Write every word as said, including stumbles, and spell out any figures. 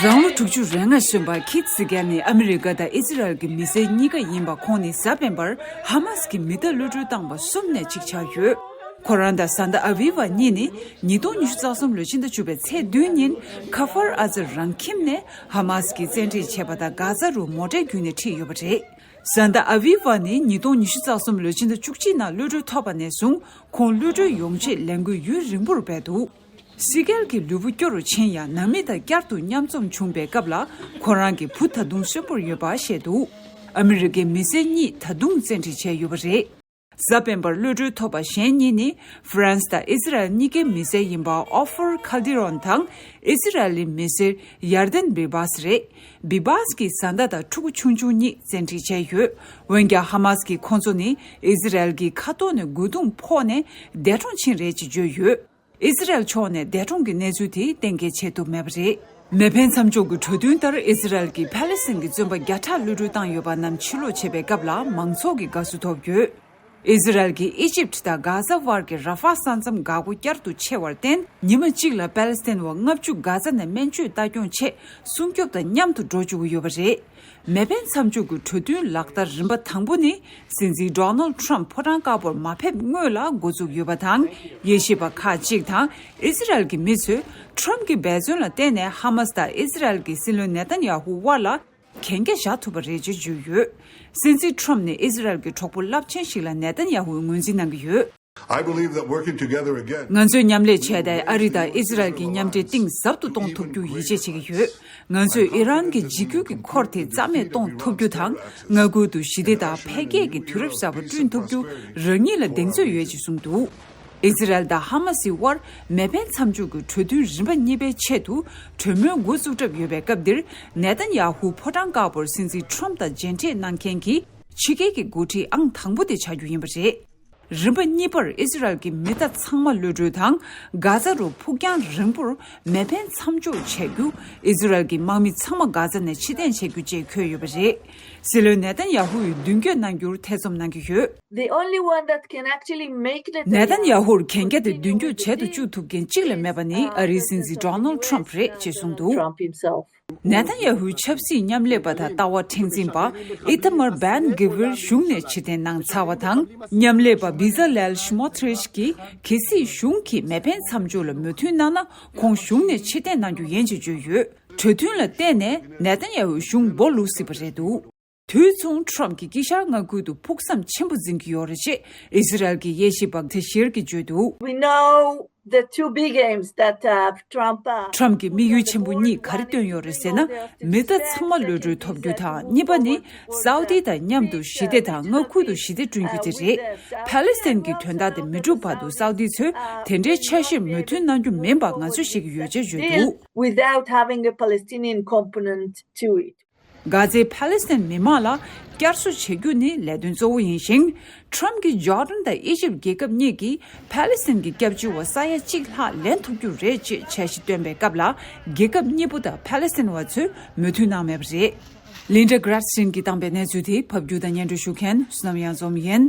རང་ལོ་དྲུག་ཅུ་རེ་ལྔ་སོན་པ་ཁིད་སི་གེལ་ནི་ཨ་མི་རི་ཀ་དང་ཨི་ཛི་རལ་གྱི་མི་སེར་གཉིས་ཀ་ཡིན་པ། ཁོང་ནི་གཟའ་སྤེན་པར་ཧ་མཱ་སི་གི་མི་གཏའ་གློད་གྲོལ་བཏང་བ་གསུམ་ནས་གཅིག་ཆགས་ཡོད། ཁོ་རང་དང་ཟན་ཏ་ཨ་བི་ཝ་གཉིས་ནི་ཉིས་སྟོང་ཉི་ཤུ་རྩ་གསུམ་ལོའི་ཕྱི་ཟླ་བཅུ་པའི་ཚེས་བདུན་ཉིན་ཁ་ཧྥར་ཨ་ཛར་རང་ཁྱིམ་ནས་ཧ་མཱ་སི་གིས་བཙན་ཁྲིད་བྱས་པ་དང་གྷ་ཛ་རུ་མོ་ཊའི་བརྒྱུད་ནས་ཁྲིད་ཡོད་པ་རེད། ཟན་ཏ་ཨ་བི་ཝ་ནི་ཉིས་སྟོང་ཉི་ཤུ་རྩ་གསུམ་ལོའི་ཕྱི་ཟླ་བཅུ་གཅིག་ནང་གློད་གྲོལ་ཐོབ་པ་ནས་བཟུང་ཁོང་གློད་གྲོལ་ཡོང་ཆེད་ལས་འགུལ་ཡུན་རིང་པོར་སྤེལ་འདུག་སི་གེལ་གྱི་ལུས་པོ་སྐྱོ་རུ་ཕྱིན་ཡང་ནང་མི་དང་བསྐྱར་དུ་མཉམ་འཛོམས་བྱུང་པའི་སྐབས་ལ་ཁོ་རང་གི་བུ་ད་དུང་གསོན་པོར་ཡོད་པ་བཤད་འདུག་ཨ་མི་རི་ཀའི་མི་སེར་གཉིས་ད་དུང་བཙན་ཁྲིད་བྱས་ཡོད་པ་རེད། གཟའ་སྤེན་པར་གློད་གྲོལ་ཐོབ་པ་གཞན་གཉིས་ནི་ཧྥ་རན་སི་དང་ཨི་ཛི་རལ་གཉིས་ཀའི་མི་སེར་ཡིན་པ་ཨོ་ཧྥར་ཁལ་ཏི་རོན་དང་ཨི་ཛི་རལ་གྱི་མི་སེར་ཡར་དན་བི་བཱས་རེད། བི་བཱས་ཀྱི་བཟའ་ཟླ་དང་ཕྲུ་གུ་ཆུང་ཆུང་གཉིས་བཙན་ཁྲིད་བྱས་ཡོད། འོན་ཀྱང་ཧ་མཱ་སི་གིས་ཁོང་ཚོ་ནི་ཨི་ཛི་རལ་གྱི་མཁའ་ཐོག་ནས་རྒོལ་རྡུང་ཕོག་ནས་འདས་གྲོངས་ཕྱིན་རེད་ཅེས་བརྗོད་ཡོད། ཨི་ཛི་རལ་ཕྱོགས་ནས་འདས་གྲོངས་ཀྱི་གནས་ཚུལ་དེ་གཏན་འཁེལ་བྱེད་ཐུབ་མེད་པ་རེད། མེ་འཕེན་མཚམས་འཇོག་གི་གྲོས་མཐུན་ལྟར་ཨི་ཛི་རལ་གྱིས་ཕ་ལེ་སི་ཐན་གྱི་བཙོན་པ་བརྒྱ་ཕྲག་གློད་གྲོལ་བཏང་ཡོད་པ་རྣམས་ཕྱིར་ལོག་བྱས་པའི་སྐབས་ལ་མང་ཚོགས་ཀྱི་དགའ་བསུ་ཐོབ་ཡོད། ཨི་ཛི་རལ་གྱིས་ཨི་ཇིབ་དང་གྷ་ཛ་བར་གྱི་ར་ཧྥ་ས་མཚམས་འགག་སྒོ་བསྐྱར་དུ་ཕྱེ་བར་བརྟེན། ཉི་མ་གཅིག་ལ་པ་ལེ་སི་ཐན་བ་ལྔ་བཅུ་གྷ་ཛ་ནས་སྨན་བཅོས་ལྟ་སྐྱོང་ཆེད་སྲུང་སྐྱོབ་དང་མཉམ་དུ་འགྲོ་བཅུག་གི་ཡོད་པ་རེད། མེ་འཕེན་མཚམས་འཇོག་གི་གྲོས་མཐུན་ལག་བསྟར་རིམ་པ་དང་པོ་ནི་སྲིད་འཛིན་ཌོ་ནལ་ཌི་ཊརམ་ཕོ་བྲང་དཀར་པོར་མ་ཕེབས་སྔོན་ལ་འགོ་འཛུགས་ཡོད་པ་དང་། དབྱེ་ཞིབ་པ་ཁག་ཅིག་དང་ཨི་ཛི་རལ་གྱི་མི་ཚོས་ཊརམ་གྱི་འབད་བརྩོན་ལ་བརྟེན་ནས་ཧ་མཱ་སི་དང་ཨི་ཛི་རལ་གྱི་སྲིད་བློན་ནེ་ཐན་ཡ་ཧུ་དབར་ལ་གན་རྒྱ་བཞག་ཐུབ་པ་རེད་ཅེས་བརྗོད་ཡོད། སྲིད་འཛིན་ཊརམ་ནི་ཨི་ཛི་རལ་གྱི་གྲོགས་པོ་རླབས་ཆེན་ཞིག་ལ་ནེ་ཐན་ཡ་ཧུས་ངོས་འཛིན་གནང་གི་ཡོད། I believe that working together again. ང་ཚོས་མཉམ་ལས་བྱས་ཏེ་ཨ་རི་དང་ཨི་ཛི་རལ་གྱི་མཉམ་འབྲེལ་གཏིང་ཟབ་ཏུ་གཏོང་ཐུབ་རྒྱུ་ཡིད་ཆེས་བྱེད་ཀྱི་ཡོད། ང་ཚོས་ཨི་རན་གྱི་འཇིགས་སྐུལ་གྱི་འཁོར་དེ་རྩ་མེད་གཏོང་ཐུབ་རྒྱུ་དང་མངའ་ཁུལ་དུ་ཞི་བདེ་དང་འཕེལ་རྒྱས་ཀྱི་དུས་རབས་གསར་པ་བསྐྲུན་ཐུབ་རྒྱུ་རང་ཉིད་ལ་གདེང་ཚོད་ཡོད་ཅེས་གསུངས་འདུག་ཨི་ཛི་རལ་དང་ཧ་མ་སིའི་དབར་མེ་འཕེན་མཚམས་འཇོག་གི་གྲོས་མཐུན་རིམ་པ་གཉིས་པའི་ཆེད་དུ་གྲོས་མོལ་འགོ་བཙུགས་གྲབས་ཡོད་པའི་སྐབས་འདིར་ནེ་ཐན་ཡ་ཧུ་ཕོ་བྲང་དཀར་པོར་སྲིད་འཛིན་ཊརམ་དང་མཇལ་འཕྲད་གནང་མཁན་གྱི་ཕྱི་རྒྱལ་གྱི་འགོ་ཁྲིད་ཨང་དང་པོ་དེ་ཆགས་རྒྱུ་ཡིན་པ་རེད། རིམ་པ་གཉིས་པར་ཨི་ཛི་རལ་གྱི་མི་གཏའ་ཚང་མ་གློད་གྲོལ་དང་། གྷ་ཛ་རུ་ཕུགས་རྒྱང་རིང་པོར་མེ་འཕེན་མཚམས་འཇོག་བྱ་རྒྱུ། ཨི་ཛི་རལ་གྱི་དམག་མི་ཚང་མ་གྷ་ཛ་ནས་ཕྱིར་འཐེན་བྱ་རྒྱུ་བཅས་འཁོད་ཡོད་པ་རེད། སྲིད་བློན་ནེ་ཐན་ཡ་ཧུ་ཡིས་མདུན་སྐྱོད་གནང་རྒྱུར་ཐེ་ཚོམ་གནང་གི་ཡོད། The only one that can actually make Netanyahu ནེ་ཐན་ཡ་ཧུར་གན་རྒྱ་དེ་མདུན་སྐྱོད་བྱེད་དུ་བཅུག་ཐུབ་མཁན་གཅིག་ལས་མེད་པ་ནི་ཨ་རིའི་སྲིད་འཛིན་ཌོ་ནལ་ཌི་ཊརམ་རེད་ཅེས་གསུངས་འདུག Trump himself. ནེ་ཐན་ཡ་ཧུའི་ཆབ་སྲིད་མཉམ་ལས་པ་དང་ལྟ་བ་མཁྲེགས་འཛིན་པ་ཨི་ཐ་མར་བན་གྷི་ཝིར་གཞུང་ནས་ཕྱིར་འཐེན་གནང་ཚར་བ་དང་། མཉམ་ལས་པ་བི་ཛ་ལེལ་ཤི་མོ་ཐི་རིཆ་གིས་གལ་སྲིད་གཞུང་གིས་མེ་འཕེན་མཚམས་འཇོག་ལ་མོས་མཐུན་གནང་ན་ཁོང་གཞུང་ནས་ཕྱིར་འཐེན་གནང་རྒྱུ་ཡིན་ཅེས་བརྗོད་ཡོད། གྲོས་མཐུན་ལ་བརྟེན་ནས་ནེ་ཐན་ཡ་ཧུའི་གཞུང་སྦོ་ལུག་སྲིད་པ་རེད་འདུག་དུས་མཚུངས་ཊརམ་གྱིས་དཀྱིལ་ཤར་མངའ་ཁུལ་དུ་ཕུགས་བསམ་ཆེན་པོ་འཛིན་གྱི་ཡོད་རེད་ཅེས་ཨི་ཛི་རལ་གྱི་དབྱེ་ཞིབ་པ་ཐེ་ཤེར་གྱིས་བརྗོད་འདུག We know the two big aims that uh, Trump uh, ཊརམ་གྱི་དམིགས་ཡུལ་ཆེན་པོ་གཉིས་ག་རེ་བཏོན་ཡོད་རེད་ཟེར་ན། མི་གཏའ་ཚང་མ་གློད་གྲོལ་ཐོབ་རྒྱུ་དང་གཉིས་པ་ནི་སའུ་ཏི་དང་མཉམ་དུ་ཞི་བདེ་དང་མངའ་ཁུལ་དུ་ཞི་བདེ་བསྐྲུན་རྒྱུ་དེ་རེད། ཕ་ལེ་སི་ཐན་གྱི་དོན་དག་དེ་མི་འགྲུབ་བར་དུ་སའུ་ཏི་ཚོས་དེ་འདྲའི་འཆར་གཞིར་མོས་མཐུན་གནང་རྒྱུ་མིན་པ་ང་ཚོས་ཤེས་ཀྱི་ཡོད་ཅེས་བརྗོད་འདུག Without having a Palestinian component to it. གྷ་ཛའི་ཕ་ལེ་སི་ཐན་མི་མང་ལ་བསྐྱར་གསོ་བྱེད་རྒྱུ་ནི་ལས་དོན་གཙོ་བོ་ཡིན་ཞིང་། ཊརམ་གྱིས་ཇོར་ཌན་དང་ཨི་ཇིབ་རྒྱལ་ཁབ་གཉིས་ཀྱིས་ཕ་ལེ་སི་ཐན་གྱི་སྐྱབས་བཅོལ་བ་ས་ཡ་གཅིག་ལྷག་ལེན་ཐུབ་རྒྱུ་རེད་ཅེས་འཆར་གཞི་བཏོན་པའི་སྐབས་ལ། རྒྱལ་ཁབ་གཉིས་པོ་དང་ཕ་ལེ་སི་ཐན་བ་ཚོས་མོས་མཐུན་གནང་མེད་པ་རེད། ལིན་ཌ་གྷ་ར་སི་ཊིན་གྱིས་བཏང་པའི་གནས་ཚུལ་དེ་ཕབ་སྒྱུར་དང་སྙན་སྒྲོན་ཞུ་མཁན་བསོད་ནམས་གཡང་འཛོམས་ཡིན།